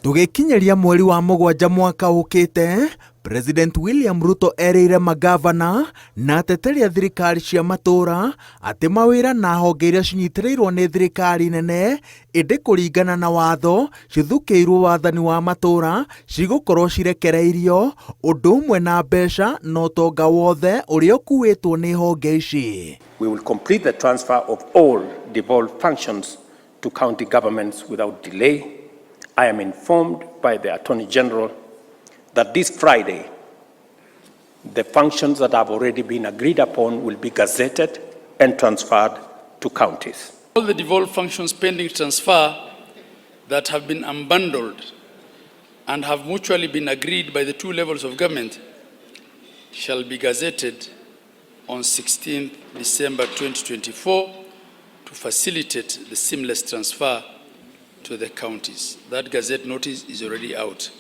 Tũgĩkinyĩria mweri wa mũgwanja mwaka ũkĩte, President William Ruto erĩire magavana na ateteri a thirikari cia matũũra atĩ mawĩra na honge iria cinyitĩrĩirwo nĩ thirikari nene ĩndĩ kũringana na watho cithukĩirwo wathani wa matũũra cigũkorwo cirekereirio ũndũ ũmwe na mbeca na ũtonga wothe ũrĩa ũkuĩtwo nĩ honge ici. We will complete the transfer of all devolved functions to county governments without delay. I am informed by the Attorney General that this Friday, the functions that have already been agreed upon will be gazetted and transferred to counties. All the devolved functions pending transfer that have been unbundled and have mutually been agreed by the two levels of government shall be gazetted on 16th December 2024 to facilitate the seamless transfer to the counties. That gazette notice is already out.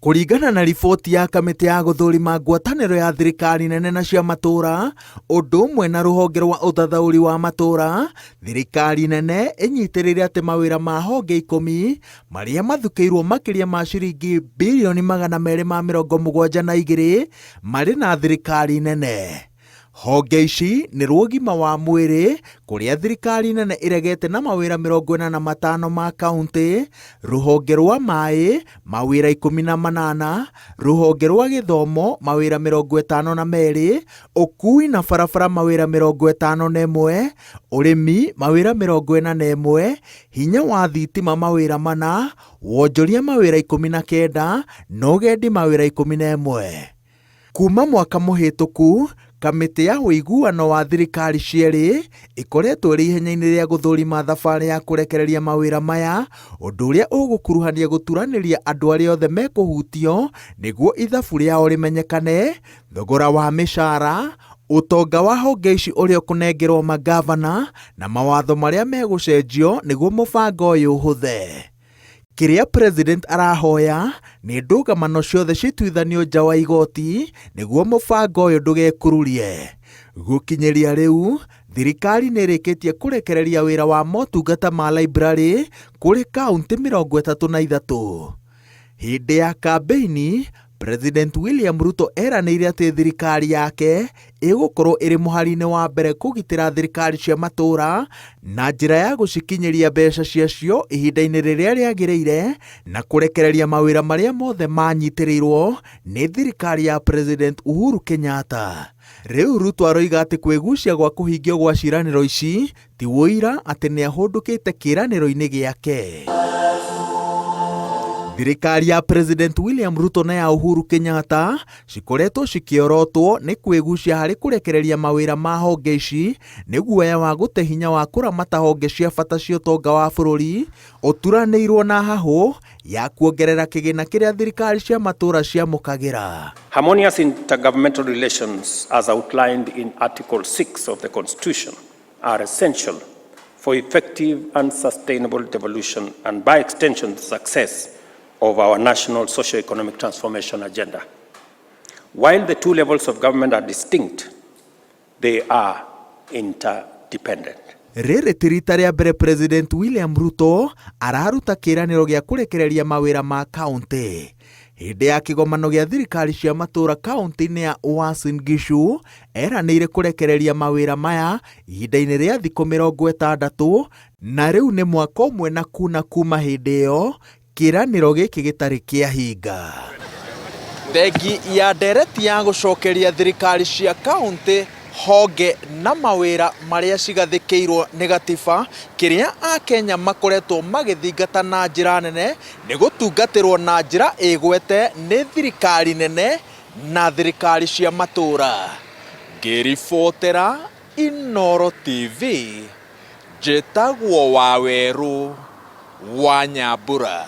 Kũringana na riboti ya kamĩtĩ ya gũthũrima ngwatanĩro ya thirikari nene na cia matũũra ũndũ ũmwe na rũhonge rwa ũthathaũri wa matũũra, thirikari nene ĩnyitĩrĩire atĩ mawĩra ma honge 10 marĩa mathukĩirwo makĩria ma ciringi birioni 272 marĩ na thirikari nene. Honge ici nĩ rwa ũgima wa mwĩrĩ kũrĩa thirikari nene ĩregete na mawĩra 45 ma kaunti, rũhonge rwa maĩ mawĩra 18, rũhonge rwa gĩthomo mawĩra 52, ũkui na barabara mawĩra 51, ũrĩmi mawĩra 41, hinya wa thitima mawĩra 4, wonjoria mawĩra 19 na ũgendi mawĩra 11. Kuma mwaka mũhĩtũku, kamĩtĩ ya ũiguano wa thirikari cierĩ ĩkoretwo ĩrĩ ihenya-inĩ rĩa gũthũrima thabarĩ ya kũrekereria mawĩra maya, ũndũ ũrĩa ũgũkuruhania gũturanĩria andũ arĩa othe mekũhutio nĩguo ithabu rĩao rĩmenyekane, thogora wa mĩcara, ũtonga wa honge ici ũrĩa ũkũnengerwo magavana na mawatho marĩa megũcenjio nĩguo mũbango ũyũ ũhũthe. Kĩrĩa President arahoya nĩ ndũgamano ciothe cituithanio nja wa igoti nĩguo mũbango ũyũ ndũgekururie. Gũkinyĩria rĩu, thirikari nĩ ĩrĩkĩtie kũrekereria wĩra wa motungata ma library kũrĩ kaunti 33. Hĩndĩ ya kambĩini, President William Ruto eranĩire atĩ thirikari yake ĩgũkorwo ĩrĩ mũhari-inĩ wa mbere kũgitĩra thirikari cia matũũra na njĩra ya gũcikinyĩria mbeca ciacio ihinda-inĩ rĩrĩa rĩagĩrĩire na kũrekereria mawĩra marĩa mothe manyitĩrĩirwo nĩ thirikari ya President Uhuru Kenyatta. Rĩu Ruto aroiga atĩ kwĩgucia gwa kũhingio gwa ciĩranĩro ici ti ũira atĩ nĩ ahũndũkĩte kĩĩranĩro-inĩ gĩake. Thirikari ya President William Ruto na ya Uhuru Kenyatta cikoretwo cikĩorotwo nĩ kwĩgucia harĩ kũrekereria mawĩra ma honge ici nĩ guoya wa gũte hinya wa kũramata honge cia bata cia ũtonga wa bũrũri ũturanĩirwo na hahũ ya kuongerera kĩgĩna kĩrĩa thirikari cia matũũra ciamũkagĩra. Harmonious intergovernmental relations, as outlined in Article 6 of the Constitution, are essential for effective and sustainable devolution and, by extension, the success of our national socio-economic transformation agenda. While the two levels of government are distinct, they are interdependent. Rĩrĩ ti rita rĩa mbere President William Ruto araruta kĩĩranĩro gĩa kũrekereria mawĩra ma kaunti. Hĩndĩ ya kĩgomano gĩa thirikari cia matũũra kaunti-inĩ ya Uasin Gishu, eranĩire kũrekereria mawĩra maya ihinda-inĩ rĩa thikũ 60 na rĩu nĩ mwaka ũmwe na kuna kuma hĩndĩ ĩyo kĩĩranĩro gĩkĩ gĩtarĩ kĩahinga. Thengi ya ndereti ya gũcokeria thirikari cia kaunti honge na mawĩra marĩa cigathĩkĩirwo nĩ gatiba kĩrĩa akenya makoretwo magĩthingata na njĩra nene nĩ gũtungatĩrwo na njĩra ĩgwete nĩ thirikari nene na thirikari cia matũũra. Ngĩribotera Inooro TV, njĩtagwo Wawerũ wa Nyambura.